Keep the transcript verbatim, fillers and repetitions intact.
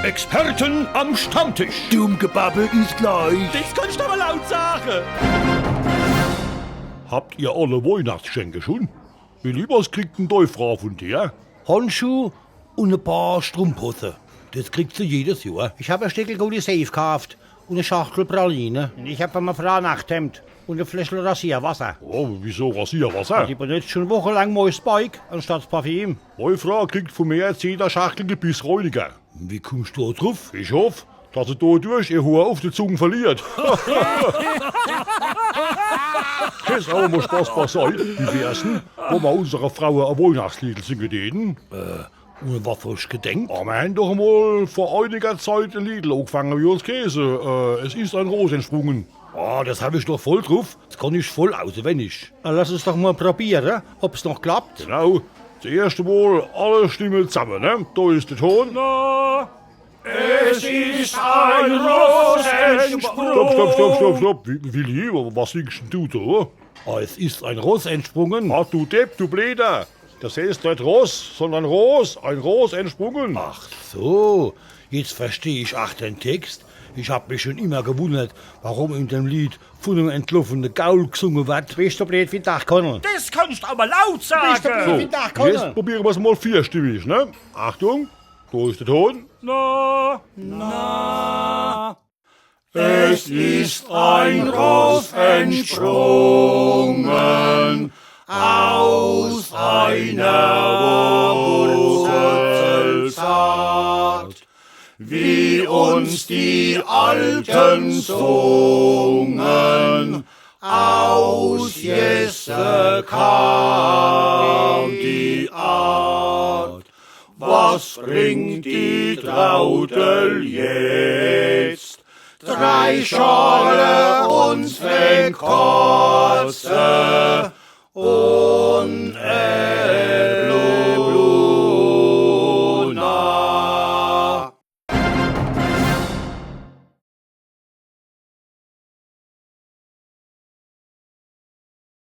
Experten am Stammtisch. Dumm Gebabbel is gleich. Des kannsch awwer laut sage. Habt ihr alle Weihnachtsgeschenke schun? Willi, was kriegt dann dei Fraa vun dir? Handschuh un e paar Strumphosse. Des kriegt se jedes Johr. Ich hab e Stickel Gouda Seiw kaaft un e Schachtel Praline. Un ich hab fer mei Fraa e Nachthemd un e Fläschel Rasierwasser. Oh, wieso Rasierwasser? Die benutzt schun wochelang mei Spike anstatt Parfüm. Mei Fraa kriegt vun mir e Zehner-Schachtel Gebissreiniger. Wie kummsch du do druff? Ich hoff, dass se dodurch ihr Hoor uff de Zung verliert. Jetzt awwer mol Spaß beiseit. Wie wär's dann, wann mer unsere Fraue e Weihnachtsliedel singe däten? Äh, un was hoscht gedenkt? Ah, mer hän doch mol vor einiger Zeit e Liedel aagefange, wie uns Käse. Äh, es ist ein Ros entsprungen. Ah, des hab ich doch voll druff. Des kann ich voll auswennig. Na, lass uns doch mol probiere, ob's noch klappt. Genau. Zuerscht mol alle Stimme zamme, ne? Do is de Ton. Na, es ist ein Ros entsprungen. Stopp, stopp, stopp, stopp, stopp. Wi-, Willi, was singsch dann du do? Ah, es ist ein Ros entsprungen. Ah, du Depp, du Bleeder. Des heeßt net Ross, sondern Ros, ein Ros entsprungen. Ach so, jetzt versteh ich ach den Text. Ich hab mich schun immer gewunnert, warum in dem Lied vun em entloffene Gaul gsunge werd. Bisch du bleed wie Dachkonnel. Des kannsch awwer laut sage. Bisch du bleed wie Dachkonnel. So, jetzt probiere mer's mol vierstimmig, ne? Achtung, do is de Ton. Na, na. Es ist ein Ros entsprungen aus einer Wurzel zart, wie uns die Alten sungen, aus Jesse kam die Art. Was bringt die Traudel jetzt? Drei Schorle un zwee Kotze un